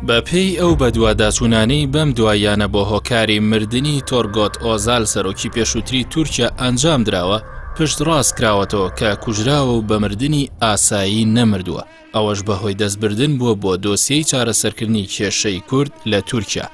بەپێی ئەو بەدواداچوونانەی بەم دواییانە بۆ هۆکاری مردنی تۆرگۆت ئۆزال سەرۆکی پێشووتری تورکیا ئەنجام دراوە، پشتڕاست کراوەتەوە کە کوژراوە و بە مردنی ئاسایی نەمردووە، ئەوەش بەهۆی دەستبردن بووە بۆ دۆسیەی چارەسەرکردنی کێشەی کورد لە تورکیا.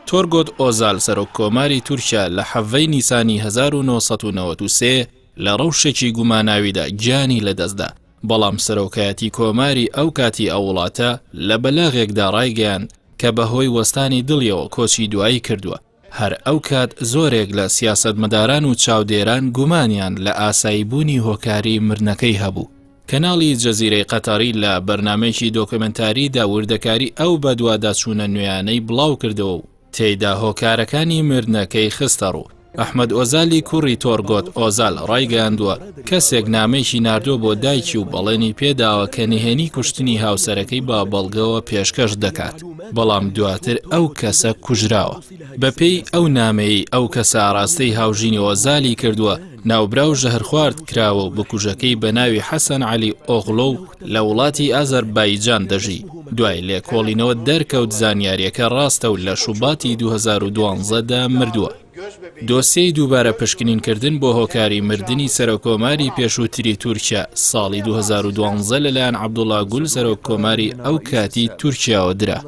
تۆرگۆت ئۆزال سەرۆک کۆماری تورکیا لە حەڤەی نیسانی 1993 لە ڕەوشێکی گوماناویدا گیانی لەدەستدا، بەڵام سەرۆکایەتی کۆماری ئەو کاتی ئەو وڵاتە لە بەلاغێکدا ڕایگەیاند کە بەهۆی وەستانی دڵیەوە کۆچی دوایی کردووە، هەر ئەو کات زۆرێک لە سیاسەتمەداران و چاودێران گومانیان لە ئاسایی بوونی هۆکاری مردنەکەی هەبوو. کەناڵی جەزیرەی قەتەڕی لە بەرنامەیەکی دۆکۆمێنتاریدا وردەکاری ئەو بەدواداچوونە نوێیانەی بڵاوکردەوە و تێیدا هۆکارەکانی مردنەکەی خستەڕوو. ئەحمەد ئۆزالی کوڕی تۆرگۆت ئۆزال ڕایگەیاندووە، کەسێک نامەیەکی ناردووە بۆ دایکی و بەڵێنی پێداوە کە نهێنی کوشتنی هاوسەرەکەی بە بەڵگەوە پێشکەش دەکات، بەڵام دواتر ئەو کەسە کوژراوە. بەپێی ئەو نامەیەی ئەو کەسە ئاراستەی هاوژینی ئۆزالی کردووە، ناوبراو ژەهرخوارد کراوە و بکوژەکەی بە ناوی حەسەن عەلی ئۆغلۆ و لە وڵاتی ئازەربایجان دەژی، دوای لێکۆڵینەوە دەرکەوت زانیارییەکە ڕاستە و لە شوباتی 2012 دا مردووە. دۆسیەی دووبارە پشکنینکردن بۆ هۆکاری مردنی سەرۆککۆماری پێشووتری تورکیا ساڵی 2012 لەلایەن عەبدوڵا گول سەرۆککۆماری ئەو کاتی تورکیاوە درا.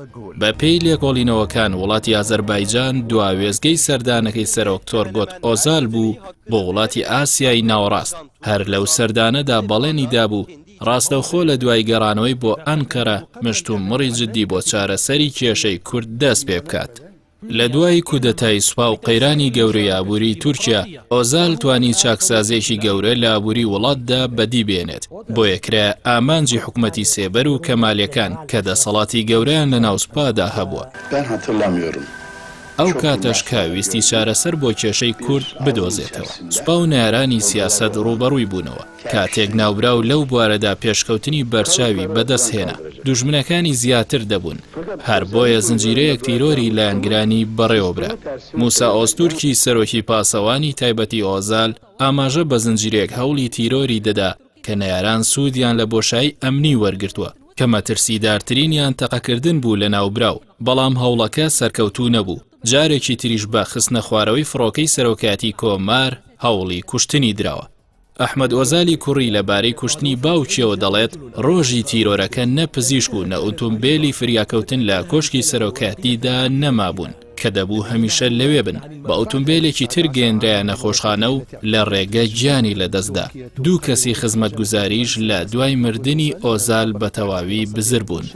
بەپێی لێکۆڵینەوەکان وڵاتی ئازەربایجان دوا وێستگەی سەردانەکەی سەرۆک تۆرگۆت ئۆزال بوو بۆ وڵاتی ئاسیای ناوەڕاست، هەر لەو سەردانەدا بەڵێنی دابوو ڕاستەوخۆ لە دوای گەڕانەوەی بۆ ئەنکەرە مشتومڕی جددی بۆ چارەسەری کێشەی کورد دەست پێ بکات. لە دوای کودەتای سوپا و قەیرانی گەورەی ئابووری تورکیا، ئۆزال توانی چاکسازییەکی گەورە لە ئابووری وڵاتدا بەدی بێنێت، بۆیە کرایە ئامانجی حکومەتی سێبەر و کەمالیەکان کە دەسەڵاتی گەورەیان لە ناو سوپادا هەبووە. ئەو کاتەش کە ویستی چارەسەر بۆ کێشەی کورد بدۆزێتەوە، سوپا و نەیارانی سیاسەت ڕووبەڕووی بوونەوە. کاتێک ناوبراو لەو بوارەدا پێشکەوتنی بەرچاوی بەدەست هێنا، دوژمنەکانی زیاتر دەبوون، هەر بۆیە زنجیرەیەک تیرۆری لایەنگرانی بەڕێوەبرا. موسا ئۆزتورکی سەرۆکی پاسەوانی تایبەتی ئۆزال ئاماژە بە زنجیرەیەک هەوڵی تیرۆری دەدا کە نەیاران سوودیان لە بۆشایی ئەمنی وەرگرتووە، کە مەترسیدارترینیان تەقەکردن بوو لە ناوبراو، بەڵام هەوڵەکە سەرکەوتوو نەبوو، جارێکی تریش بە خستنەخوارەوەی فڕۆکەی سەرۆکایەتی کۆمار هەوڵی کوشتنی دراوە. ئەحمەد ئۆزالی کوڕی لەبارەی کوشتنی باوکیەوە دەڵێت، ڕۆژی تیرۆرەکە نە پزیشک و نە ئوتومبێلی فریاکەوتن لە کۆشکی سەرۆکایەتیدا نەمابوون، کە دەبوو هەمیشە لەوێ بن، بە ئوتومبێلێکی تر گەیەنرایە نەخۆشخانە و لە ڕێگە گیانی لەدەستدا، دوو کەسی خزمەتگوزاریش لە دوای مردنی ئۆزال بەتەواوی بزر بوون.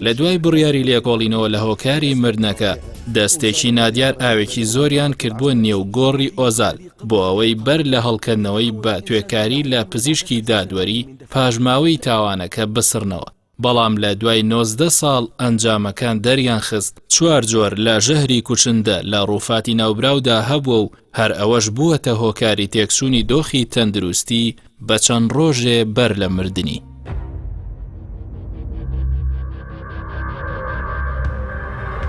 لە دوای بڕیاری لێکۆڵینەوە لە هۆکاری مردنەکە، دەستێکی نادیار ئاوێکی زۆریان کردبووە نێو گۆڕی ئۆزال، بۆ ئەوەی بەر لە هەڵکەندنەوەی بە توێکاری لە پزیشکی دادوەری پاشماوەی تاوانەکە بسڕنەوە، بەڵام لە دوای 19 ساڵ ئەنجامەکان دەریانخست چوار جۆر لە ژەهری کوشندە لە ڕووفاتی ناوبراودا هەبووە و هەر ئەوەش بووەتە هۆکاری تێکچوونی دۆخی تەندروستی بە چەند ڕۆژێ بەر لە مردنی.